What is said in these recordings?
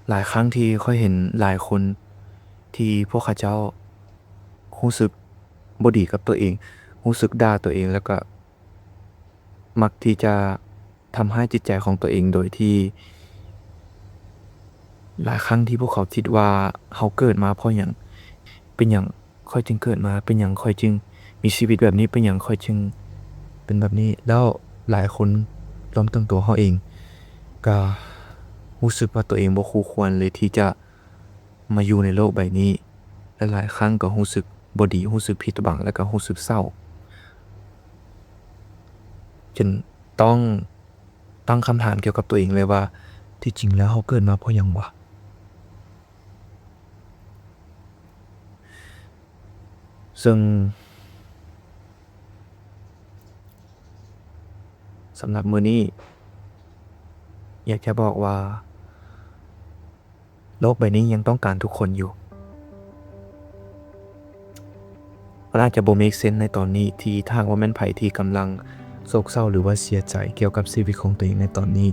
ຫຼາຍຄັ້ງທີ່ຂ້ອຍເຫັນຫຼາຍຄົນທີ່ພວກເຂົາເຈົ້າຮູ້ສຶກບໍ່ດີກັບຕົວເອງ, ຮູ້ສຶກດ່າຕົວເອງ ແລ້ວກະມັກທີ່ຈະທຳຮ້າຍຈິດໃຈຂອງຕົວເອງ ໂດຍທີ່ຫຼາຍຄັ້ງທີ່ພວກເຂົາຄິດວ່າ ເຮົາເກີດມາເພາະຫຍັງ? ເປັນຫຍັງ ຂ້ອຍຈຶ່ງເກີດມາ? ເປັນຫຍັງຂ້ອຍຈຶ່ງມີຊີວິດແບບນີ້? ເປັນຫຍັງຂ້ອຍຈຶ່ງເປັນແບບນີ້? ແລ້ວຫຼາຍຄົນລວມເຖິງຕົວເຮົາເອງ ກະຮູ້ສຶກວ່າຕົວເອງບໍ່ຄູ່ຄວນເລີຍທີ່ຈະມາຢູ່ໃນໂລກໃບນີ້ ແລະ ຫຼາຍຄັ້ງກໍຮູ້ສຶກບໍ່ດີ, ຮູ້ສຶກຜິດຫວັງ ແລະ ກໍຮູ້ສຶກເສົ້າ ຈົນຕ້ອງຕັ້ງຄຳຖາມກ່ຽວກັບຕົວເອງເລີຍວ່າ ທີ່ຈິງແລ້ວເຮົາເກີດມາເພາະຫຍັງຫວາ? ເຊິ່ງສຳລັບມື້ນີ້ ຢາກຈະບອກວ່າ ໂລກໃບນີ້ຍັງຕ້ອງການທຸກຄົນຢູ່. ມັນອາດຈະບໍ່ເມກເຊັນໃນຕອນນີ້ ທີ່ຖ້າຫາກວ່າແມ່ນໃຜທີ່ກຳລັງໂສກເສົ້າ ຫຼືວ່າເສຍໃຈກ່ຽວກັບຊີວິດຂອງຕົວເອງໃນຕອນນີ້,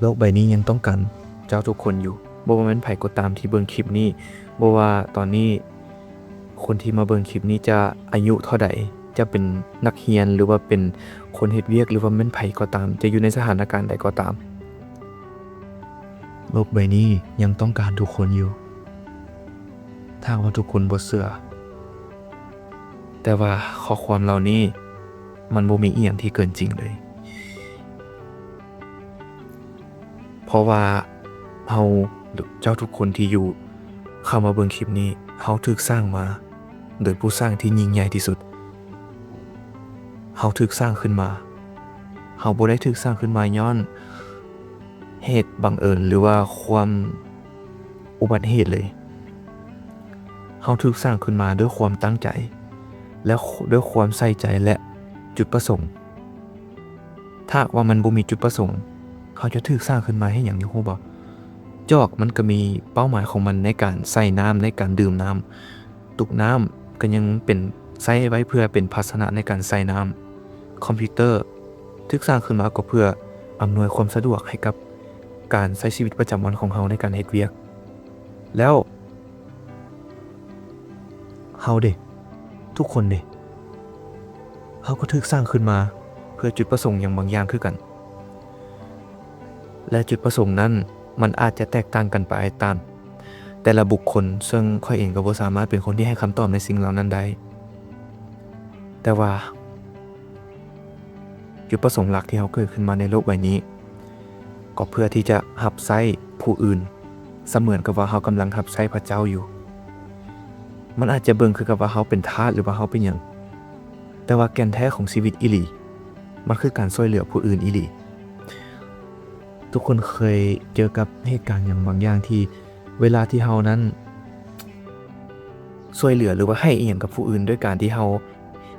ໂລກໃບນີ້ຍັງຕ້ອງການເຈົ້າທຸກຄົນຢູ່. ບໍ່ວ່າແມ່ນໃຜກໍຕາມທີ່ເບິ່ງຄລິບນີ້, ບໍ່ວ່າຕອນນີ້ຄົນທີ່ມາເບິ່ງຄລິບນີ້ຈະອາຍຸເທົ່າໃດ, ຈະເປັນນັກຮຽນ ຫຼືວ່າເປັນຄົນເຮັດວຽກ ຫຼືວ່າແມ່ນໃຜກໍຕາມ, ຈະຢູ່ໃນສະຖານະການໃດກໍຕາມ, ໂລກໃບນີ້ຍັງຕ້ອງການທຸກຄົນຢູ່. ຖ້າຫາກວ່າທຸກຄົນບໍ່ເຊື່ອ, ແຕ່ວ່າຂໍ້ຄວາມເຫຼົ່ານີ້ມັນບໍ່ມີອີ່ຫຍັງທີ່ເກີນຈິງເລີຍ. ເພາະວ່າເຮົາ ເຈົ້າທຸກຄົນທີ່ຢູ່ ເຂົ້າມາເບິ່ງຄລິບນີ້, ເຮົາຖືກສ້າງມາໂດຍຜູ້ສ້າງທີ່ຍິ່ງໃຫຍ່ທີ່ສຸດ. ເຮົາຖືກສ້າງຂຶ້ນມາ, ເຮົາບໍ່ໄດ້ຖືກສ້າງຂຶ້ນມາຍ້ອນເຫດບັງເອີນ ຫຼືວ່າຄວາມອຸບັດເຫດເລີຍ. ເຮົາຖືກສ້າງຂຶ້ນມາດ້ວຍຄວາມຕັ້ງໃຈ ແລະ ດ້ວຍຄວາມໃສ່ໃຈ ແລະ ຈຸດປະສົງ. ຖ້າຫາກວ່າມັນບໍ່ມີຈຸດປະສົງ, ເຮົາຈະຖືກສ້າງຂຶ້ນມາເຮັດຫຍັງ ຢູ່ຮູ້ບໍ່? ຈອກມັນກໍມີເປົ້າໝາຍຂອງມັນໃນການໃສ່ນ້ຳ, ໃນການດື່ມນ້ຳ. ຕຸກນ້ຳກໍຍັງເປັນ ໃຊ້ໄວ້ເພື່ອເປັນພາຊະນະໃນການໃສ່ນ້ຳ. ຄອມພິວເຕີຖືກສ້າງຂຶ້ນມາກໍເພື່ອອຳນວຍຄວາມສະດວກໃຫ້ກັບການໃຊ້ຊີວິດປະຈຳວັນຂອງເຮົາໃນການເຮັດວຽກ. ແລ້ວເຮົາເດ? ທຸກຄົນເດ? ເຮົາກໍຖືກສ້າງຂຶ້ນມາເພື່ອຈຸດປະສົງຫຍັງບາງຢ່າງຄືກັນ. ແລະ ຈຸດປະສົງນັ້ນມັນອາດຈະແຕກຕ່າງກັນໄປຕາມແຕ່ລະບຸກຄົນ, ເຊິ່ງຂ້ອຍເອງກໍບໍ່ສາມາດເປັນຄົນທີ່ໃຫ້ຄຳຕອບໃນສິ່ງເຫຼົ່ານັ້ນໄດ້. ແຕ່ວ່າຈຸດປະສົງຫຼັກທີ່ເຮົາເກີດຂຶ້ນມາໃນໂລກໃບນີ້ ກໍເພື່ອທີ່ຈະຮັບໃຊ້ຜູ້ອື່ນ, ສະເໝືອນກັບວ່າເຮົາກຳລັງຮັບໃຊ້ພະເຈົ້າຢູ່. ມັນອາດຈະເບິ່ງຄືກັບວ່າເຮົາເປັນທາດ ຫຼືວ່າເຮົາເປັນຫຍັງ, ແຕ່ວ່າແກ່ນແທ້ຂອງຊີວິດອີ່ຫຼີ ມັນຄືການຊ່ວຍເຫຼືອຜູ້ອື່ນອີ່ຫຼີ. ທຸກຄົນເຄີຍເຈີກັບເຫດການຫຍັງບາງຢ່າງທີ່ເວລາທີ່ເຮົານັ້ນຊ່ວຍເຫຼືອ ຫຼືວ່າໃຫ້ອີ່ຫຍັງກັບຜູ້ອື່ນ ດ້ວຍການທີ່ເຮົາ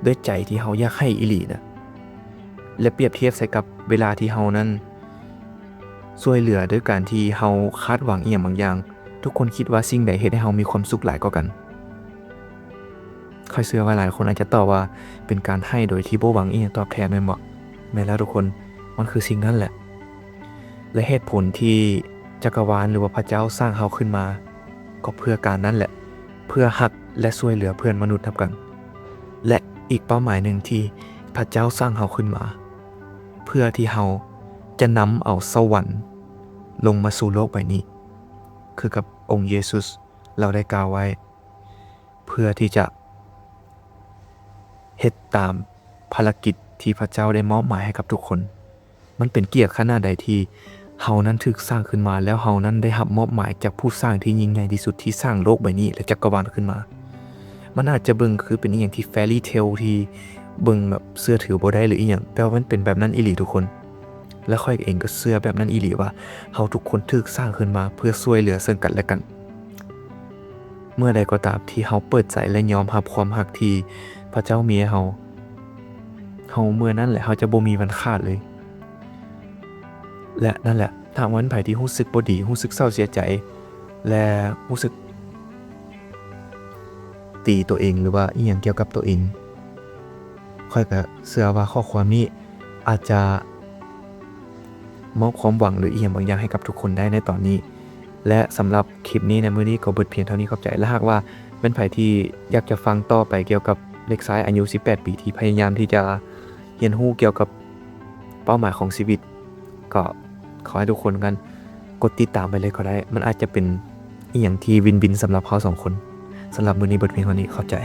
ດ້ວຍໃຈທີ່ເຮົາຢາກໃຫ້ອີ່ຫຼີນະ ແລະ ປຽບທຽບໃສ່ກັບເວລາທີ່ເຮົານັ້ນຊ່ວຍເຫຼືອ ດ້ວຍການທີ່ເຮົາຄາດຫວັງອີ່ຫຍັງບາງຢ່າງ, ທຸກຄົນຄິດວ່າສິ່ງໃດເຮັດໃຫ້ເຮົາມີຄວາມສຸກຫຼາຍກວ່າກັນ? ຂ້ອຍເຊື່ອວ່າຫຼາຍຄົນອາດຈະຕອບວ່າເປັນການໃຫ້ໂດຍທີ່ບໍ່ຫວັງອີ່ຫຍັງຕອບແທນແມ່ນບໍ່? ແມ່ນແລ້ວທຸກຄົນ, ມັນຄືສິ່ງນັ້ນແຫຼະ. ແລະ ເຫດຜົນທີ່ຈັກກະວານ ຫຼືວ່າພະເຈົ້າສ້າງເຮົາຂຶ້ນມາ ກໍເພື່ອການນັ້ນແຫຼະ, ເພື່ອຮັກ ແລະ ຊ່ວຍເຫຼືອເພື່ອນມະນຸດນຳກັນ. ແລະ ອີກເປົ້າໝາຍໜຶ່ງທີ່ພະເຈົ້າສ້າງເຮົາຂຶ້ນມາ ເພື່ອທີ່ເຮົາຈະນຳເອົາສະຫວັນລົງມາສູ່ໂລກໃບນີ້ ຄືກັບອົງເຢຊູສລາວໄດ້ກ່າວໄວ້. ເພື່ອທີ່ຈະເຮັດຕາມພາລະກິດທີ່ພະເຈົ້າໄດ້ມອບໝາຍໃຫ້ກັບທຸກຄົນ. ມັນເປັນກຽດຂະໜາດໃດທີ່ເຮົານັ້ນຖືກສ້າງຂຶ້ນມາ, ແລ້ວເຮົານັ້ນໄດ້ຮັບມອບໝາຍຈາກຜູ້ສ້າງທີ່ຍິ່ງໃຫຍ່ທີ່ສຸດ ທີ່ສ້າງໂລກໃບນີ້ ແລະ ຈັກກະວານຂຶ້ນມາ. ມັນອາດຈະເບິ່ງຄືເປັນອີ່ຫຍັງທີ່ fairy tale ທີ່ເບິ່ງແບບເຊື່ອຖືບໍ່ໄດ້ ຫຼື ອີ່ຫຍັງ, ແຕ່ວ່າມັນເປັນແບບນັ້ນອີ່ຫຼີທຸກຄົນ. ແລະ ຂ້ອຍເອງກໍເຊື່ອແບບນັ້ນອີ່ຫຼີວ່າ ເຮົາທຸກຄົນຖືກສ້າງຂຶ້ນມາເພື່ອຊ່ວຍເຫຼືອເຊິ່ງກັນແລະກັນ. ເມື່ອໃດກໍຕາມທີ່ເຮົາເປີດໃຈ ແລະ ຍອມຮັບຄວາມຮັກທີ່ພະເຈົ້າມີໃຫ້ເຮົາ, ເຮົາເມື່ອນັ້ນແຫຼະ ເຮົາຈະບໍ່ມີວັນຂາດເລີຍ. ແລະ ນັ້ນແຫຼະ, ຖ້າວ່າແມ່ນໃຜທີ່ຮູ້ສຶກບໍ່ດີ, ຮູ້ສຶກເສົ້າເສຍໃຈ ແລະ ຮູ້ສຶກຕີຕົວເອງ ຫຼືວ່າອີ່ຫຍັງກ່ຽວກັບຕົວເອງ, ຂ້ອຍກໍເຊື່ອວ່າຂໍ້ຄວາມນີ້ອາດຈະ ມອບຄວາມຫວັງ ຫຼື ອີ່ຫຍັງບາງຢ່າງໃຫ້ກັບທຸກຄົນໄດ້ໃນຕອນນີ້. ແລະ ສຳລັບຄລິບນີ້ໃນມື້ນີ້ກໍເບິດພຽງເທົ່ານີ້. ຂອບໃຈ. ແລະ ຫາກວ່າແມ່ນໃຜທີ່ຢາກຈະຟັງຕໍ່ໄປກ່ຽວກັບເດັກຊາຍອາຍຸສິບແປດປີ ທີ່ພະຍາຍາມທີ່ຈະຮຽນຮູ້ກ່ຽວກັບເປົ້າໝາຍຂອງຊີວິດ ກໍຂໍໃຫ້ທຸກຄົນກັນກົດຕິດຕາມໄປເລີຍກໍໄດ້. ມັນອາດຈະເປັນອີ່ຫຍັງທີ່ວິນວິນສຳລັບເຮົາສອງຄົນ. ສຳລັບມື້ນີ້ເບິດພຽງເທົ່ານີ້. ຂອບໃຈ.